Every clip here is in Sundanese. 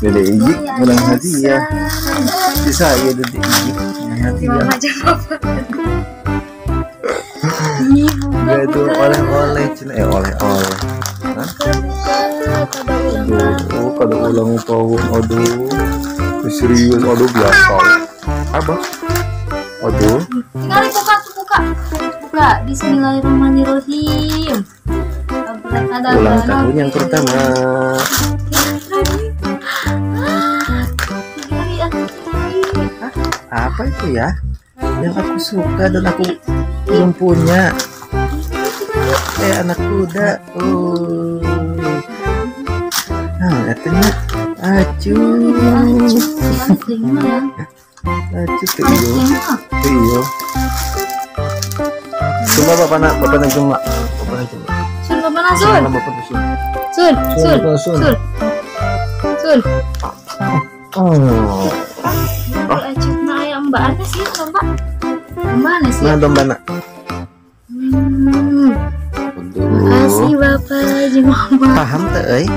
Dede Ijik menang hadiah. Bisa ya Dede Ijik menang hadiah. Mama jawab. Enggak itu oleh-oleh cina, oleh-oleh. Hah? Aduh, kado ulang tahun, aduh. Serius, aduh biasa. Apa? Aduh. Tinggal buka, buka. Buka. Bismillahirrahmanirrahim. Ulang tahun yang pertama. Hah? Apa itu ya? Yang aku suka dan aku belum punya. Anak kuda. Oh. Nah, katanya acu. Acu tuh iyo. Cuma bapak nak cuma. Bapak nak cuma. Sun bapak nak sun. Sun sun sun sun. Oh. Acu nak ayam mbak Ana sih domba. Mana sih? Nah domba nak. Makasih bapak jeung mama. Paham teh euy?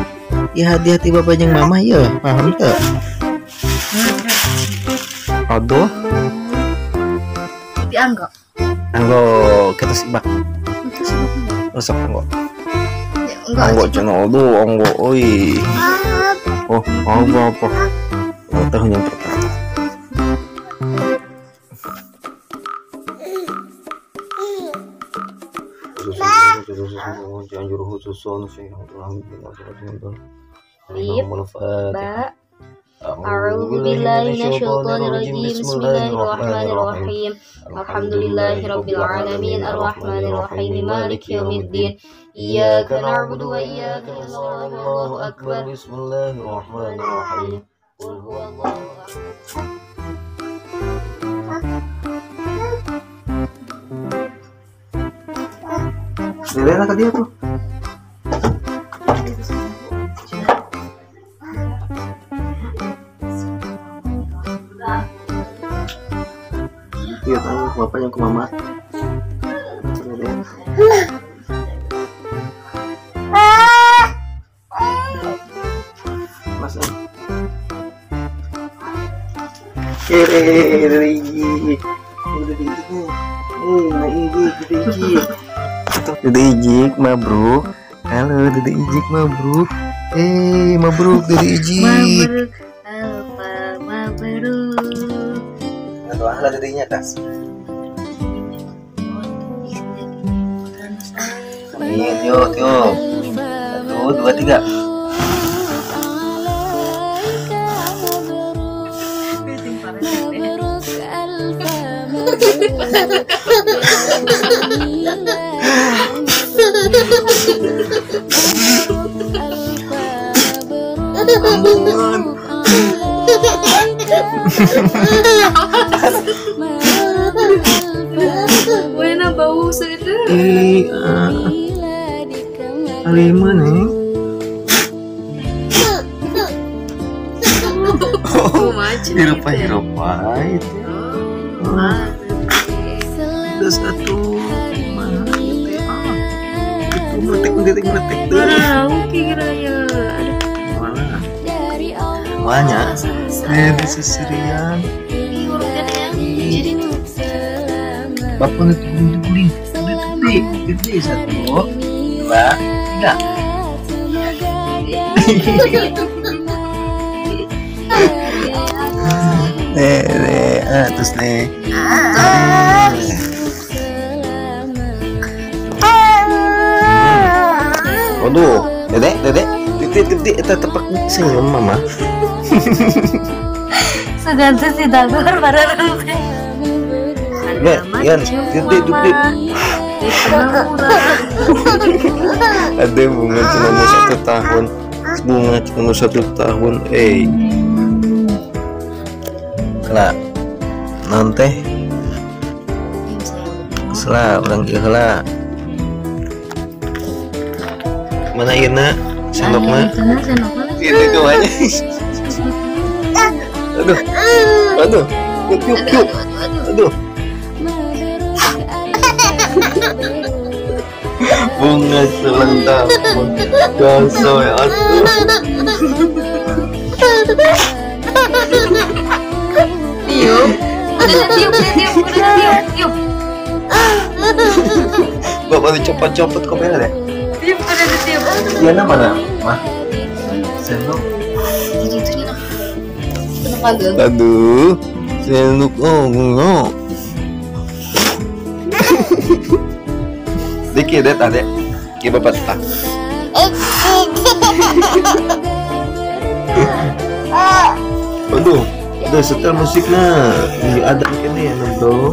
Ya hadiah ti bapak jeung mama ya, paham teh? Aduh. Di anggo. Anggo kita sibak. Resep anggo. Anggo cenah aduh anggo euy. Oh, anggo apa? Oh, tahun yang pertama. A'udzubillahi Bismillahirrahmanirrahim. Alhamdulillahirabbil alamin arrahmanirrahim maliki yaumiddin. Iyyaka na'budu wa iyyaka nasta'in. Allahu akbar. Bismillahirrahmanirrahim. Qul huwallahu ahad. Lena ke dia tuh. Iya tanya ke bapaknya ke mama. Mas. Dede Ijik mabruk. Halo Dede Ijik mabruk. Mabruk Dede Ijik. Mabruk. Alfa mabruk. Doa lah dedenya tas. Amin, yuk, yuk. 1, 2, 3. Buena bau segitu. Lima nih. Hirupa itu. Terus satu mana itu? Itu meretek tuh. Kira ya. Mana? Banyak. Di seserian. Bapak itu guling-guling. Gede, gede. 1, 2, 3. Nih, terus nih. Waduh, dedek, titik, tepak senyum mama. Seganti si dagor pada Nih, Yan, titik. Ada bunga cuma mau 1 tahun. Bunga cuma 1 tahun, Lah, nanti selah orang ieu heula. Mana Irna? Sendokna? Ini kemana? Aduh, aduh, yuk, yuk, aduh. Bunga ulang tahun, gasoy, aduh. Tiup. Udah tiup, udah tiup, tiup. Bapak dicopot-copot kok beda deh. Tiup, udah tiup. Iya mana? Mah. Sendok. Aduh, sendok oh no. Dikit deh adek. Ki bapak tak. Aduh, udah setel musiknya. Ini ada kene ya, bro.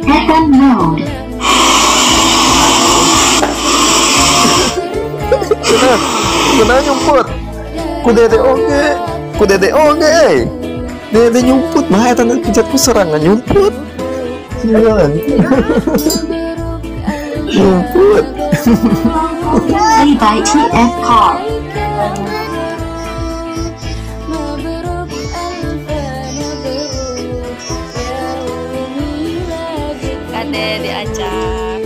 FM mode. Kenapa nyumput? Ku dede oge, ku dede oge. Dede nyumput, mah eta pencet ku serangan nyumput. Sialan. Nyumput. Play by TF Car. Kade diacak.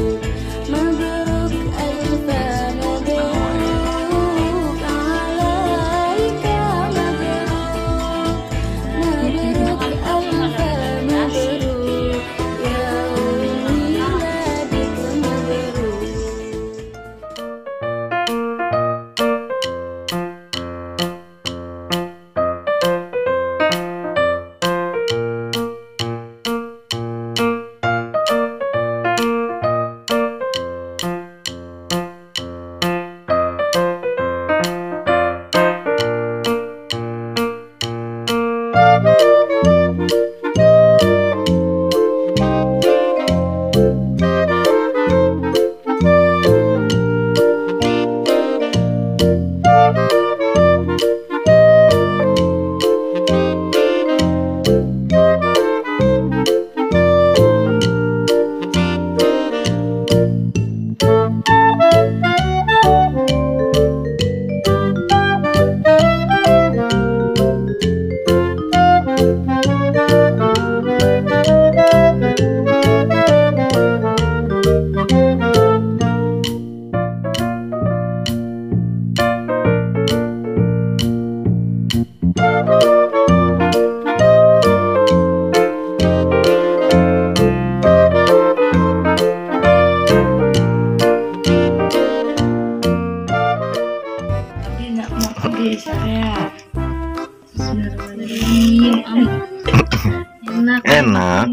Enak. Enak.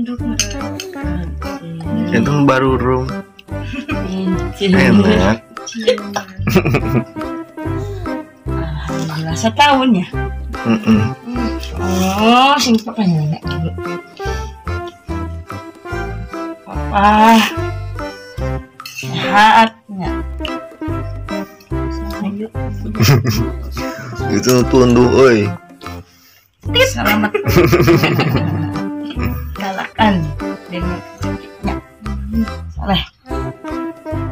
Itu baru room. Enak. Alhamdulillah setahun ya. Oh, sing pokoknya enak dulu. Papa sehatnya. Itu tunduh, oi. Selamat. Galakan dengan rezekinya. Saleh.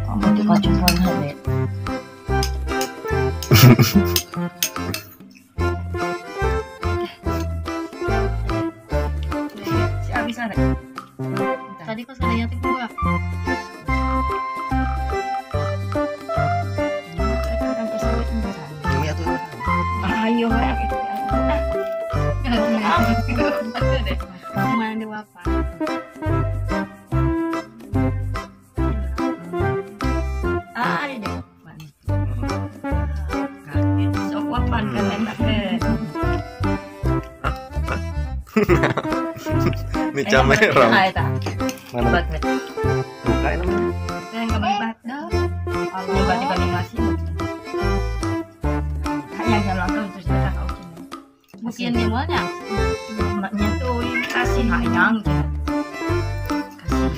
Kamu juga coba deh. Si Abi sana. Tadi kok salehnya tuh gua. Ayo, itu. Ini kamera. Mana? Buka ini namanya. Mungkin di mana? Maknya tuh kasih hayang. Kasih.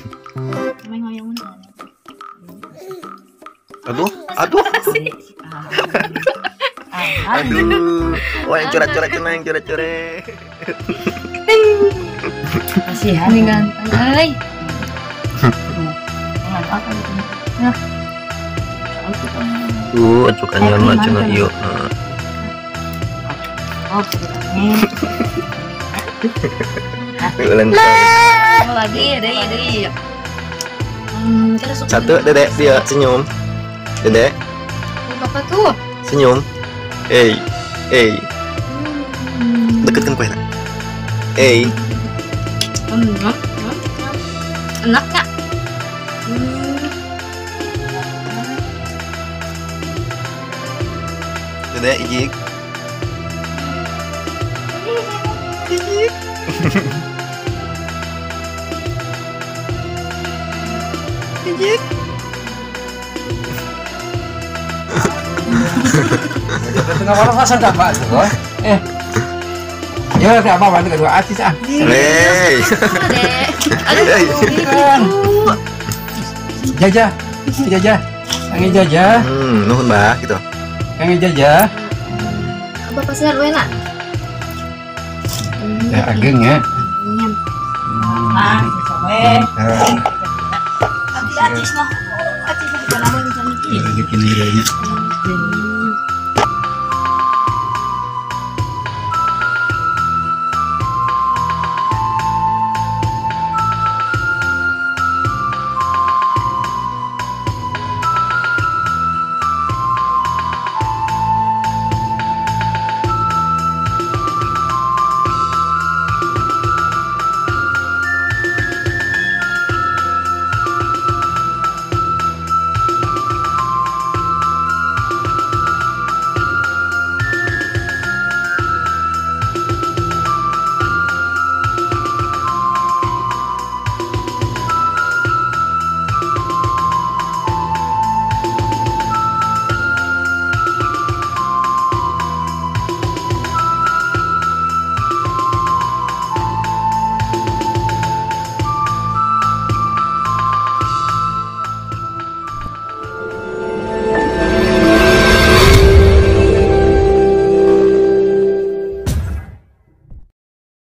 Aduh, aduh. Aduh. Wah, yang coret-coret kena, yang coret-coret. Kasihan nih ganteng, euy. Tuh, acukannya mah cenah ieu. Oh, lagi, deh. Satu, Dedek, dia senyum. Dedek. Papa tuh. Senyum. Hey, hey. Deketkan kue nak. Hey. Enak nggak? Udah, ijik. Ijik. Ijik. Ya, tidak apa-apa, itu kedua artis ah. Hei. Aduh, Jaja, jaja, angin jaja. Nuhun bah, gitu. Angin jaja. Apa pasar enak? Ya ageng ya. Ah, artis mah, artis mah.